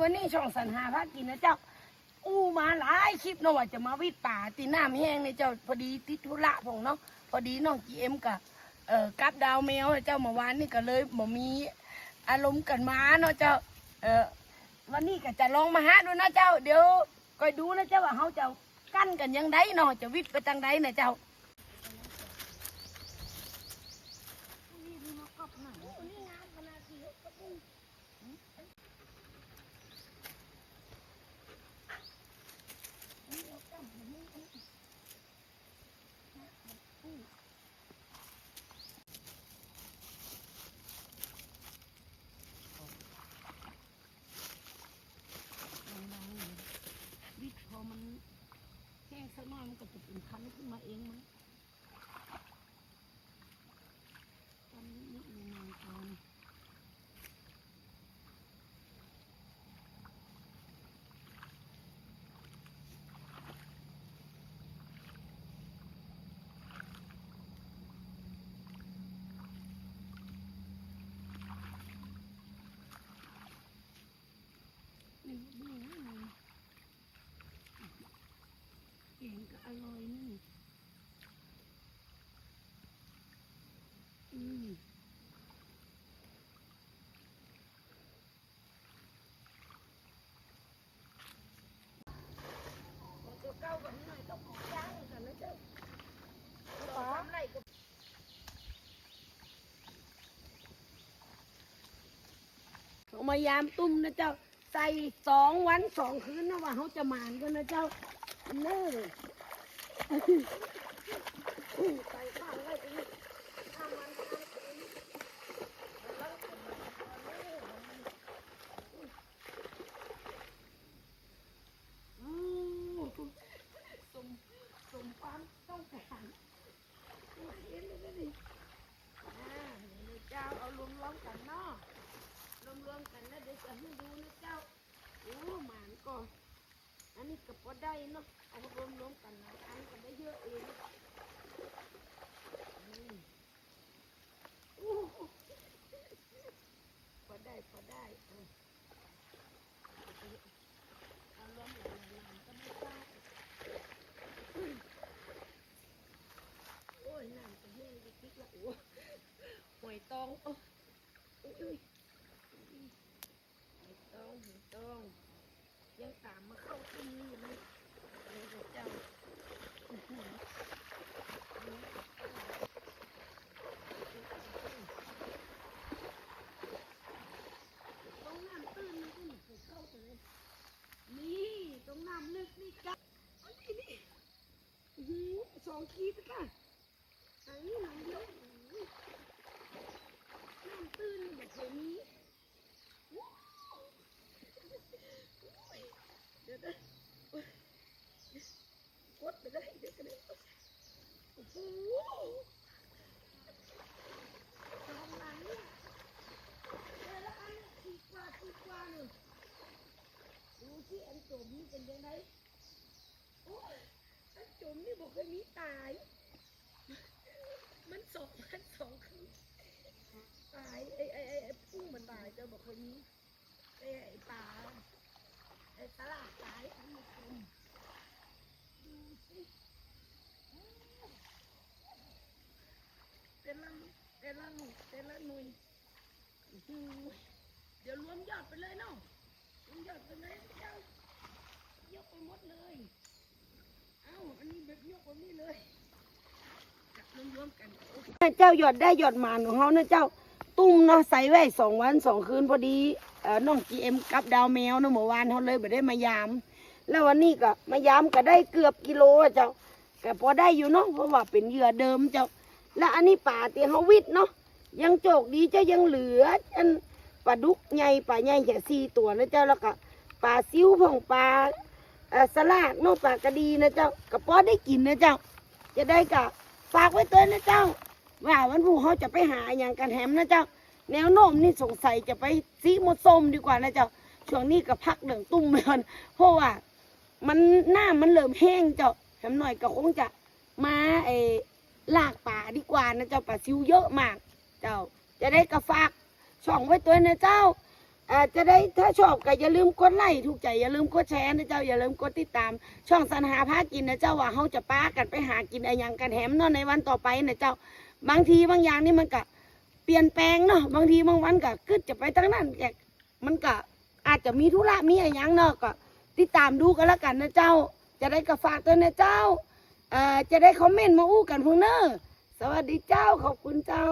ວັນນີ້ຊ່ອງສັນຫາພາກິນນະເຈົ້າ ອູ້ມາຫຼາຍຄລິບເນາະ ວ່າຈະມາວິດປາທີ່ນ້ຳແຫ້ງນີ້ເຈົ້າ. ພໍດີຕິດທຸລະພົ້ນເນາະ ພໍດີນ້ອງຈີເອັມກະ ເອີ ກັບດາວແມວເຈົ້າ ເມື່ອວານນີ້ກະເລີຍບໍ່ມີອາລົມກັນມາເນາະເຈົ້າ. ເອີ ວັນນີ້ກະຈະລອງມາຫາດູນະເຈົ້າ ດຽວ ຂ້ອຍດູນະເຈົ້າວ່າເຮົາຈະກັ້ນກັນຈັ່ງໃດເນາະ ຈະວິດໄປຈັ່ງໃດນະເຈົ້າ. ວິດ ພໍມັນແຫ້ງສັກໜ້ອຍ ມັນກະຈະເປັນຄັນຂຶ້ນມາເອງມັນ. ນີ້ ເບິ່ງນະ ແກງກະອະລ່ອຍນີ້ ອືມ. ເຮົາມາຢາມຕຸ້ມນະເຈົ້າ ໃສ່ສອງວັນສອງຄືນນະ ວ່າເຮົາຈະໝານກັນນະເຈົ້າ ເນີ ໃສ່ຂ້າງໄວ້ ຂ້າງວັນຂ້າງຄືນ. ໂອ້ ສົມ ສົມຄວາມຕ້ອງການ ເຫັນແລ້ວນີ້ ອາ ເຈົ້າ ເອົາລວມໆກັນເນາະ ລວມໆກັນແລ້ວ ດຽວຈະໃຫ້ດູນະເຈົ້າ. ໂອ້ ໝານກໍ ອັນນີ້ກໍພໍໄດ້ເນາະ ເອົາລວມໆກັນຫຼາຍອັນກໍໄດ້ເຍອະເອງ ອືມ. ໂອ້ ພໍໄດ້ ພໍໄດ້ ເອີ ເອົາລວມຫຼາຍໆ ກໍໄດ້ເຈົ້າ. ໂອ້ຍ ນ້ຳກໍແຫ້ງຕິກໆລະ ໂອ້ ຫອຍຕອງ ໂອ້ຍ ໂອ້ຍ ຫອຍຕອງ ຫອຍຕອງ ຍັງຕາມມາເຂົ້າທີ່ນີ້ຢູ່ເລີຍ ເຈົ້າ. ຕອງນ້ຳຕື້ນນີ້ ນີ້ ຕອງນ້ຳເລິກນີ້ກະ ອັນນີ້ນີ້ ອື ສອງຂີດກະ ອັນນີ້ໜ້ອຍດຽວ ນ້ຳຕື້ນນີ້ບໍ່ເຄີຍມີ. ໂອ້ຍ ດຽວ ກົດໄປເລີຍ ດຽວກະໄດ້ ໂອ້ໂຫ ສອງຫຼັງນີ້ ແຕ່ລະອັນສີ່ກວ່າ ສີ່ກວ່ານີ້ ດູຊິ ອັນໂຕນີ້ເປັນຈັ່ງໃດ? ໂອ້ຍ ອັນຈົມນີ້ບໍ່ເຄີຍມີຕາຍ ມັນສອງວັນສອງຄືນຕາຍ ໄອ້ ໄອ້ ໄອ້ ໄອ້ພຸ້ງມັນຕາຍ ເຈົ້າ ບໍ່ເຄີຍມີ ແຕ່ໄອ້ປາ ໄອ້ສະຫຼາດຕາຍ ອັນນີ້ຈົມ ດູຊິ ແຕ່ລະ ແຕ່ລະລູກ ແຕ່ລະໜ່ວຍ. ໂອ້ໂຫ ດຽວລວມຍອດໄປເລີຍເນາະ ລວມຍອດໄປເລີຍເຈົ້າ ຍົກໄປໝົດເລີຍ ເອົ້າ ອັນນີ້ແບບຍົກແບບນີ້ເລີຍ ຈັບລວມໆກັນ ເຈົ້າ ຍອດໄດ້ຍອດໝານຂອງເຮົານະເຈົ້າ ຕຸ້ມເນາະ ໃສ່ໄວ້ສອງວັນສອງຄືນ ພໍດີ ເອີ ນ້ອງຈີເອັມກັບດາວແມວເນາະ ເມື່ອວານເຮົາເລີຍບໍ່ໄດ້ມາຢາມ ແລ້ວວັນນີ້ກະມາຢາມກະໄດ້ເກືອບກິໂລເຈົ້າ ກະພໍໄດ້ຢູ່ເນາະ ເພາະວ່າເປັນເຫຍື່ອເດີມເຈົ້າ ແລ້ວອັນນີ້ປາທີ່ເຮົາວິດເນາະ ຍັງໂຈກດີເຈົ້າ ຍັງເຫຼືອອັນປາດຸກໃຫຍ່ ປາໃຫຍ່ແຄ່ສີ່ຕົວນະເຈົ້າ ແລ້ວກະປາຊິວ ພວກປາ ເອີ ສະຫຼາກເນາະ ປາກະດີນະເຈົ້າ ກະພໍໄດ້ກິນນະເຈົ້າ. ຈະໄດ້ກະຝາກໄວ້ຕົວນະເຈົ້າ ວ່າວັນພຸດເຮົາຈະໄປຫາຫຍັງກັນແຮມນະເຈົ້າ ແນວໂນ້ມນີ້ສົງໄສຈະໄປຊິມົດສົ້ມດີກວ່ານະເຈົ້າ ຊ່ວງນີ້ກະພັກເລື່ອງຕຸ້ມໄວ້ກ່ອນ ເພາະວ່າ ມັນ ນ້ຳມັນເລີ່ມແຫ້ງເຈົ້າ ຫາມໜ້ອຍກະຄົງຈະມາ ເອີ ລາກປາດີກວ່ານະເຈົ້າ ປາຊິວເຍີະມາກເຈົ້າ. ຈະໄດ້ກະຝາກຊ່ອງໄວ້ຕົວນະເຈົ້າ ເອີ ຈະໄດ້ ຖ້າຊອບກໍຢ່າລືມກົດໄລ ຖືກໃຈ ຢ່າລືມກົດແຊນະເຈົ້າ ຢ່າລືມກົດຕິດຕາມຊ່ອງສັນຫາພາກິນນະເຈົ້າ ວ່າເຮົາຈະປາກັນໄປຫາກິນອີ່ຫຍັງກັນແຮມເນາະ ໃນວັນຕໍ່ໄປນະເຈົ້າ. ບາງທີບາງຢ່າງນີ້ມັນກະປ່ຽນແປງເນາະ ບາງທີບາງວັນກະຄຶດຈະໄປທາງນັ້ນ ແຕ່ມັນກະອາດຈະມີທຸລະມີອີ່ຫຍັງເນາະ ກໍຕິດຕາມດູກັນລະກັນນະເຈົ້າ. ຈະໄດ້ກໍຝາກເຕີນນະເຈົ້າ ເອີ ຈະໄດ້ຄອມເມັນມາອູ້ກັນພຸ້ນເນີ. ສະຫວັດດີເຈົ້າ ຂອບຄຸນເຈົ້າ.